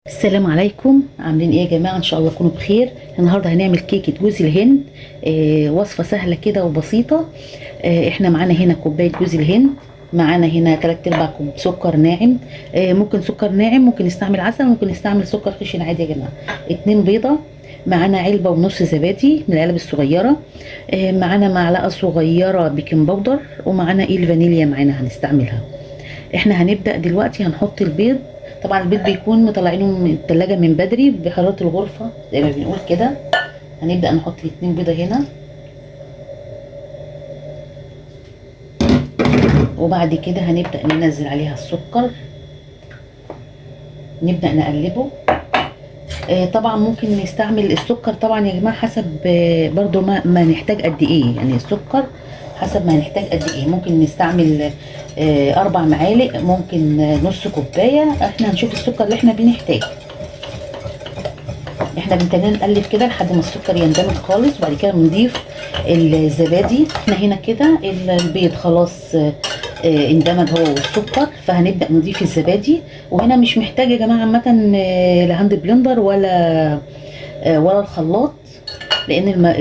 السلام عليكم، عاملين ايه يا جماعة؟ ان شاء الله تكونوا بخير. النهارده هنعمل كيكة جوز الهند. وصفه سهلة كده وبسيطة. احنا معانا هنا كوباية جوز الهند، معانا هنا 3/4 كوب سكر ناعم. ممكن سكر ناعم، ممكن نستعمل عسل، ممكن نستعمل سكر خشن عادي يا جماعة. 2 بيضة، معانا علبة ونص زبادي من العلب الصغيرة، معانا معلقه صغيرة baking powder، ومعانا ايه الفانيليا معانا هنستعملها. احنا هنبدا دلوقتي، هنحط البيض. طبعا البيض بيكون مطلعينه من التلاجة من بدري بحرارة الغرفة زي ما بنقول كده. هنبدأ نحط 2 بيضة هنا، وبعد كده هنبدأ ننزل عليها السكر، نبدأ نقلبه. طبعا ممكن نستعمل السكر طبعا يا جماعة حسب برضو ما نحتاج قد ايه، يعني السكر حسب ما هنحتاج قد ايه. ممكن نستعمل 4 معالق، ممكن نص كوباية. احنا هنشوف السكر اللي احنا بنحتاجه. احنا بنتنين نقلب كده لحد ما السكر يندمج خالص، وبعد كده بنضيف الزبادي. احنا هنا كده البيض خلاص اندمج هو والسكر، فهنبدأ نضيف الزبادي. وهنا مش محتاج يا جماعة عامة لا hand blender ولا الخلاط، لان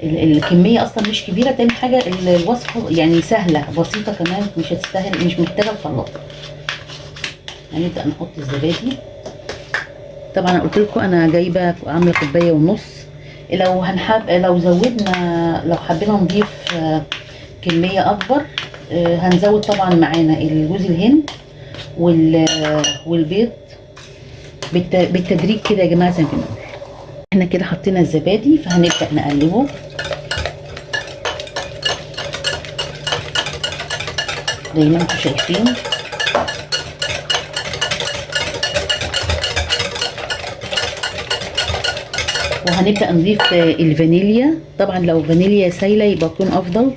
الكمية اصلا مش كبيرة. تاني حاجة الوصفة يعني سهلة بسيطة كمان، مش هتستاهل، مش محتاجه الخلاط. هنبدا نحط الزبادي. طبعا انا قلت لكم انا جايبه عامله كوباية ونص. لو هنحب، لو زودنا، لو حبينا نضيف كمية اكبر، هنزود طبعا معانا الجوز الهند والبيض بالتدريج كده يا جماعة زي ما بنقول. احنا كده حطينا الزبادي، فهنبدأ نقلبه. زي ما انتم شايفين. وهنبدأ نضيف الفانيليا. طبعا لو فانيليا سايلة يبقى يكون افضل.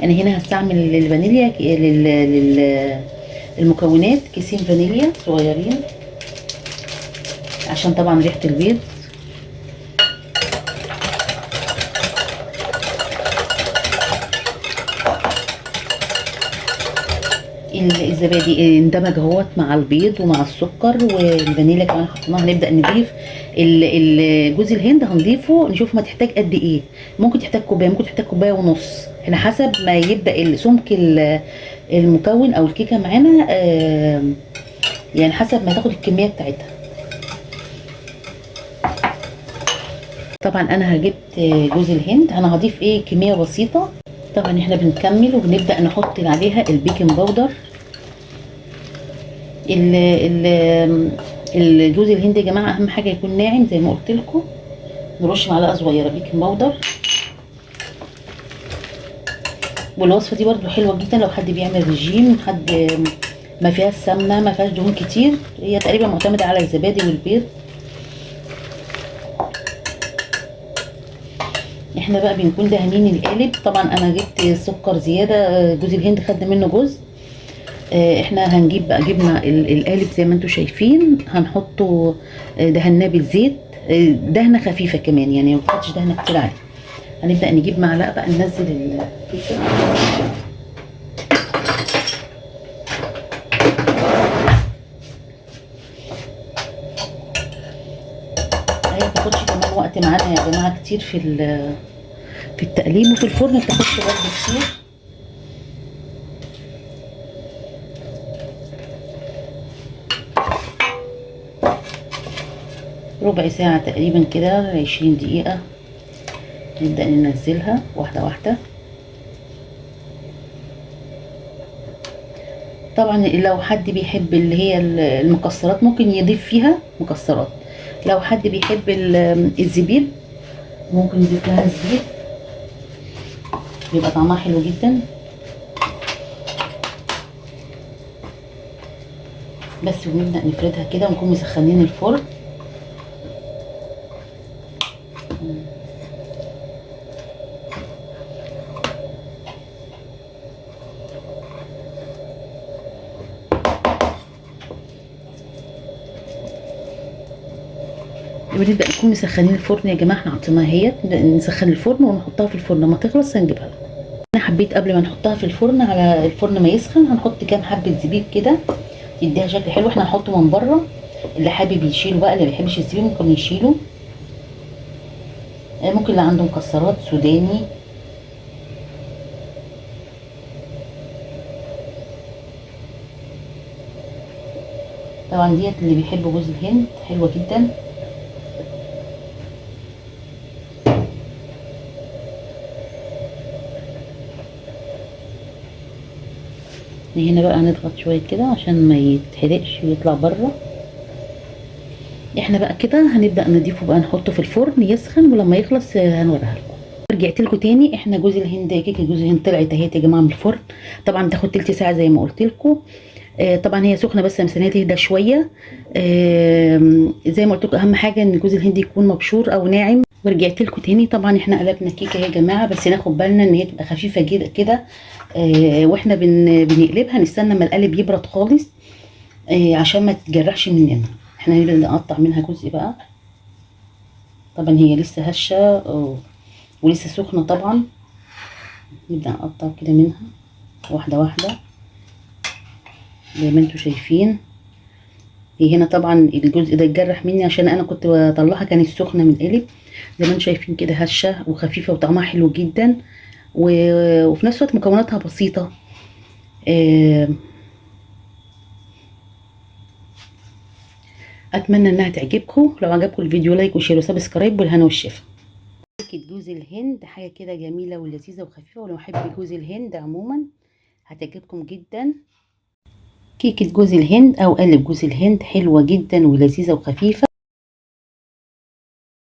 انا هنا هستعمل الفانيليا المكونات كيسين فانيليا صغيرين عشان طبعا ريحة البيض. الزبادي اندمج اهوت مع البيض ومع السكر والفانيليا كمان حطيناها. هنبدأ نضيف جوز الهند، هنضيفه نشوف ما تحتاج قد ايه. ممكن تحتاج كوباية، ممكن تحتاج كوباية ونص، احنا حسب ما يبدأ سمك المكون او الكيكه معانا، يعني حسب ما تاخد الكمية بتاعتها. طبعا انا هجبت جوز الهند، انا هضيف ايه كمية بسيطة. طبعا احنا بنكمل وبنبدا نحط عليها ال baking powder. الجوز الهند يا جماعة اهم حاجة يكون ناعم زي ما قلت لكم. نرش معلقه صغيرة baking powder. والوصفه دي برضو حلوة جدا لو حد بيعمل رجيم، حد ما فيهاش سمنه، ما فيهاش دهون كتير. هي تقريبا معتمدة على الزبادي والبيض. احنا بقى بنكون دهنين القالب. طبعا انا جبت سكر زيادة، جوز الهند خدنا منه جزء. احنا هنجيب بقى، جبنا القالب زي ما انتم شايفين، هنحطه دهناه بالزيت، دهنه خفيفة كمان، يعني ما تحطش دهنه كتير عليه. هنبدا نجيب معلقه بقى ننزل الكيكه. هي ما بتاخدش كمان وقت معانا يا جماعة كتير في التقليب، وفي الفرن ما بتاخدش وقت كتير. ربع ساعة تقريبا كده، 20 دقيقة. نبدأ ننزلها واحدة واحدة. طبعا لو حد بيحب اللي هي المكسرات ممكن يضيف فيها مكسرات، لو حد بيحب الزبيب ممكن يضيف لها الزبيب، بيبقى طعمها حلو جدا. بس ونبدأ نفردها كده، ونكون مسخنين الفرن. ونبدأ نكون مسخنين الفرن يا جماعة، احنا حطيناها اهيت، نسخن الفرن ونحطها في الفرن، لما تخلص هنجيبها لكم. انا حبيت حبيت قبل ما نحطها في الفرن، على الفرن ما يسخن، هنحط كام حبه زبيب كده تديها شكل حلو. احنا هنحطه من بره، اللي حابب يشيله بقى، اللي ما بيحبش الزبيب ممكن يشيله، ممكن اللي عنده مكسرات سوداني. طبعا ديت اللي بيحب جوز الهند حلوة جدا. هنا بقى نضغط شوية كده عشان ما يتحرقش ويطلع بره. احنا بقى كده هنبدا نضيفه بقى، نحطه في الفرن يسخن، ولما يخلص هنوريها لكم. رجعت لكم تاني. احنا جوز الهند، كيكة جوز الهند طلعت اهي يا جماعة من الفرن. طبعا بتاخد تلت ساعة زي ما قلت لكم. طبعا هي سخنة بس مستنيه تهدى شوية. زي ما قلت لكم اهم حاجة ان جوز الهند يكون مبشور او ناعم. ورجعت لكم تاني. طبعا احنا قلبنا الكيكه يا جماعة، بس ناخد بالنا ان هي تبقى خفيفة كده كده، واحنا بنقلبها نستنى ما القالب يبرد خالص، عشان ما تتجرحش مننا. احنا هنبدا نقطع منها جزء بقى. طبعا هي لسه هشه ولسه سخنة، طبعا نبدا نقطع كده منها واحدة واحدة زي ما انتم شايفين. هي هنا طبعا الجزء ده اتجرح مني عشان انا كنت بطلعها كانت سخنة من القالب. زي ما انتم شايفين كده هشه وخفيفة وطعمها حلو جدا، وفي نفس الوقت مكوناتها بسيطة. اتمنى انها تعجبكم. لو عجبكم الفيديو like و share و subscribe، والهنا والشفا. كيكة جوز الهند حاجة كده جميلة ولذيذه وخفيفة، ولو محب جوز الهند عموما هتعجبكم جدا. كيكة جوز الهند او قالب جوز الهند حلوة جدا ولذيذه وخفيفة.